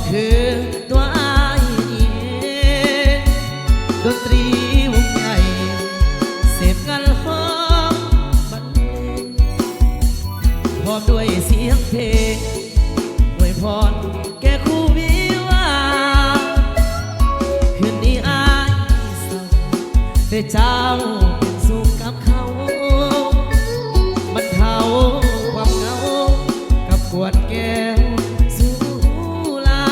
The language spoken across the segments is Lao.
ຄືຕົວອ້າຍນີ້ເອງ. ດົນຕຣີວົງໃຫຍ່ ເສບງັນຮ້ອງບັນເລງ ພ້ອມດ້ວຍສຽງເພງ ອວຍພອນແກ່ຄູ່ວິວາ. ຄືນນີ້ອ້າຍເຊົາ ແຕ່ເຈົ້າເປັນສຸກກັບເຂົາ ບັນເທົາຄວາມເຫງົາກັບກວດແກ້ວສຸລາ.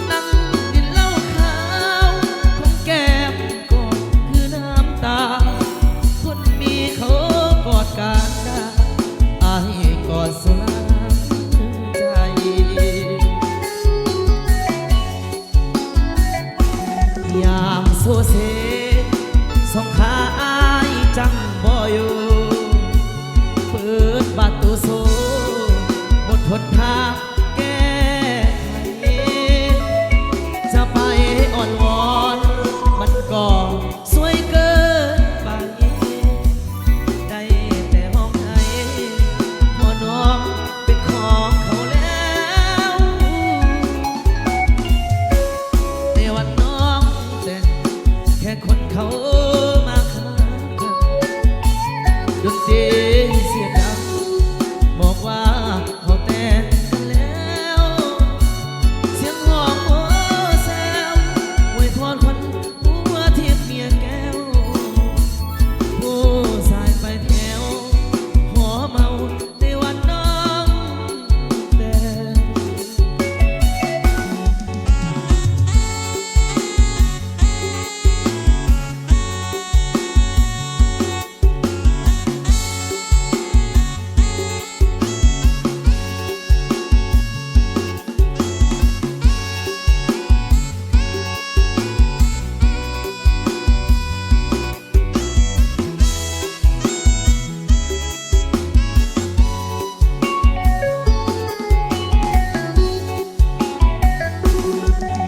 ນັ່ງກິນເຫຼົ້າຂາວຂອງແກ້ມ ກໍຄືນ້ຳຕາ ຄົນມີເຂົາກອດກັນໄດ້ ອ້າຍກອດສຸລາໃຈ. ຍາມໂຊເຊ ສອງຂາອ້າຍຈັ່ງບໍ່ຢູ່ ເປີດປະຕູໂຊ ໝົດຫົນທາງແກ້ໄຂ ຈະໄປອ້ອນວອນ ມັນກໍ ສວຍເກີນໄປ ໄດ້ແຕ່ຮ້ອງໄຫ້ ເພາະນ້ອງເປັນຂອງເຂົາແລ້ວ. ແຕ່ວ່ານ້ອງແຕ່ງແຄ່ຄົນເຂົາມາຂ້າງກັນ ດົນຕີສຽງດັງ ບອກວ່າເຂົາແຕ່ງກັນແລ້ວ ສຽງຮ້ອງໂຮແຊວ ອວຍພອນຂວັນ ຜົວທິບເມຍແກ້ວ ຜູ້ຊາຍໄປແຖວ ຫໍເມົາໃນວັນນ້ອງແຕ່ງ.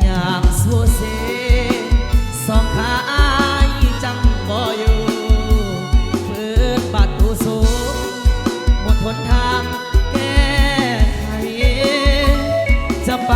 ຍາມໂຊເຊ ສອງຂາອ້າຍຈັ່ງບໍ່ຢູ່ ເປີດປະຕູໂຊ ໝົດຫົນທາງ ແກ້ໄຂ ຈະໄປ